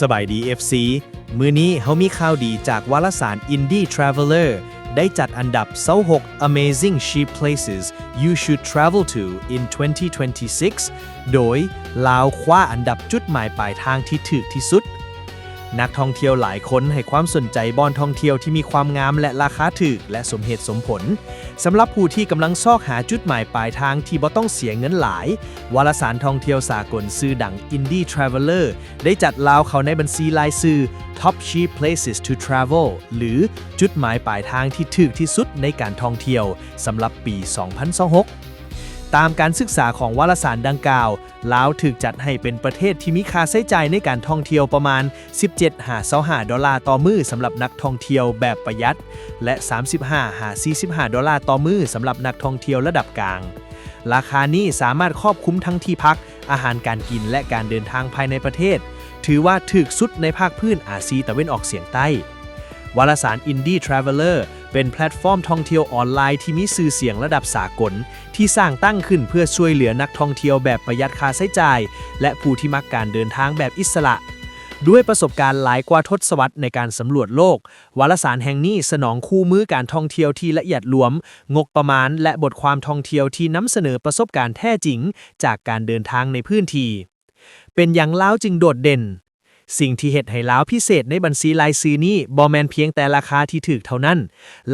ສະບາຍດີ ເອັຟຊີ ມື້ນີ້ເຮົາມີຂ່າວດີຈາກວາລະສານ Indie Traveller ໄດ້ຈັດອັນດັບຊາວຫົກ Amazing Cheap Places You Should Travel to in twenty twenty-six ໂດຍລາວຄວ້າອັນດັບຈຸດໝາຍປາຍທາງທີ່ຖືກທີ່ສຸດ. ນັກທ່ອງທ່ຽວຫຼາຍຄົນໃຫ້ຄວາມສົນໃຈບ່ອນທ່ອງທ່ຽວທີ່ມີຄວາມງາມ ແລະ ລາຄາຖືກ ແລະ ສົມເຫດສົມຜົນ. ສຳລັບຜູ້ທີ່ກຳລັງຊອກຫາຈຸດໝາຍປາຍທາງທີ່ບໍ່ຕ້ອງເສຍເງິນຫຼາຍ, ວາລະສານທ່ອງທ່ຽວສາກົນຊື່ດັງ Indie Traveller ໄດ້ຈັດລາວເຂົ້າໃນບັນຊີລາຍຊື່ Top Cheap Places to Travel ຫຼື ຈຸດໝາຍປາຍທາງທີ່ຖືກທີ່ສຸດໃນການທ່ອງທ່ຽວ ສຳລັບປີສອງພັນຊາວຫົກ. ຕາມການສຶກສາຂອງວາລະສານດັ່ງກ່າວ, ລາວຖືກຈັດໃຫ້ເປັນປະເທດທີ່ມີຄ່າໃຊ້ຈ່າຍໃນການທ່ອງທ່ຽວປະມານສິບເຈັດຫາຊາວຫ້າໂດລາຕໍ່ມື້ສຳລັບນັກທ່ອງທ່ຽວແບບປະຢັດ ແລະ ສາມສິບຫ້າຫາສີ່ສິບຫ້າໂດລາຕໍ່ມື້ສຳລັບນັກທ່ອງທ່ຽວລະດັບກາງ. ລາຄານີ້ສາມາດຄອບຄຸມທັງທີ່ພັກ, ອາຫານການກິນ ແລະ ການເດີນທາງພາຍໃນປະເທດ, ຖືວ່າຖືກສຸດໃນພາກພື້ນອາຊີຕາເວັນອອກສຽງໃຕ້. ວາລະສານ Indie Traveller ເປັນແພລດຟອມທ່ອງທ່ຽວອອນລາຍທີ່ມີຊື່ສຽງລະດັບສາກົນ ທີ່ສ້າງຕັ້ງຂຶ້ນເພື່ອຊ່ວຍເຫຼືອນັກທ່ອງທ່ຽວແບບປະຢັດຄ່າໃຊ້ຈ່າຍ ແລະ ຜູ້ທີ່ມັກການເດີນທາງແບບອິດສະຫຼະ. ດ້ວຍປະສົບການຫຼາຍກວ່າທົດສະວັດໃນການສຳຫຼວດໂລກ, ວາລະສານແຫ່ງນີ້ສະໜອງຄູ່ມືການທ່ອງທ່ຽວທີ່ລະອຽດລວມ, ງົບປະມານ ແລະ ບົດຄວາມທ່ອງທ່ຽວທີ່ນຳສະເໜີປະສົບການແທ້ຈິງຈາກການເດີນທາງໃນພື້ນທີ່. ເປັນຫຍັງລາວຈຶ່ງໂດດເດັ່ນ? ສິ່ງທີ່ເຮັດໃຫ້ລາວພິເສດໃນບັນຊີລາຍຊື່ນີ້ ບໍ່ແມ່ນພຽງແຕ່ລາຄາທີ່ຖືກເທົ່ານັ້ນ.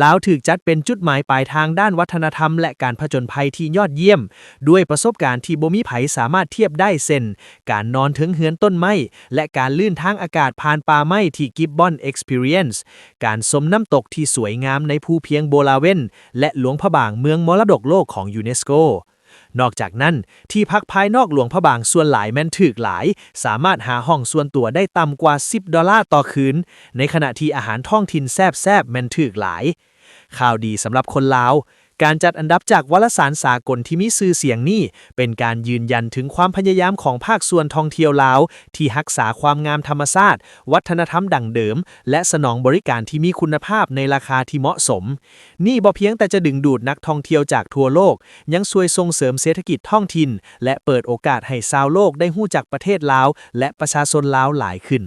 ລາວຖືກຈັດເປັນຈຸດໝາຍປາຍທາງດ້ານວັດທະນະທຳ ແລະ ການຜະຈົນໄພທີ່ຍອດຢ້ຽມ, ດ້ວຍປະສົບການທີ່ບໍ່ມີໃຜສາມາດທຽບໄດ້ ເຊັ່ນ ການນອນເທິງເຮືອນຕົ້ນໄມ້ ແລະ ການລື່ນທາງອາກາດຜ່ານປ່າໄມ້ທີ່ Gibbon Experience, ການຊົມນ້ຳຕົກທີ່ສວຍງາມໃນພູພຽງໂບລາເວັນ ແລະ ຫຼວງພະບາງເມືອງມໍລະດົກໂລກຂອງ UNESCO. ນອກຈາກນັ້ນ, ທີ່ພັກພາຍນອກຫຼວງພະບາງສ່ວນຫຼາຍແມ່ນຖືກຫຼາຍ, ສາມາດຫາຫ້ອງສ່ວນຕົວໄດ້ຕ່ຳກວ່າສິບໂດລາຕໍ່ຄືນ, ໃນຂະນະທີ່ອາຫານທ້ອງຖິ່ນແຊບໆແມ່ນຖືກຫຼາຍ. ຂ່າວດີສຳລັບຄົນລາວ, ການຈັດອັນດັບຈາກວາລະສານສາກົນທີ່ມີຊື່ສຽງນີ້ ເປັນການຢືນຢັນເຖິງຄວາມພະຍາຍາມຂອງພາກສ່ວນທ່ອງທ່ຽວລາວ ທີ່ຮັກສາຄວາມງາມທຳມະຊາດ, ວັດທະນະທຳດັ້ງເດີມ ແລະ ສະໜອງບໍລິການທີ່ມີຄຸນນະພາບໃນລາຄາທີ່ເໝາະສົມ. ນີ້ບໍ່ພຽງແຕ່ຈະດຶງດູດນັກທ່ອງທ່ຽວຈາກທົ່ວໂລກ, ຍັງຊ່ວຍສົ່ງເສີມເສດຖະກິດທ້ອງຖິ່ນ ແລະ ເປີດໂອກາດໃຫ້ຊາວໂລກໄດ້ຮູ້ຈັກປະເທດລາວ ແລະ ປະຊາຊົນລາວຫຼາຍຂຶ້ນ.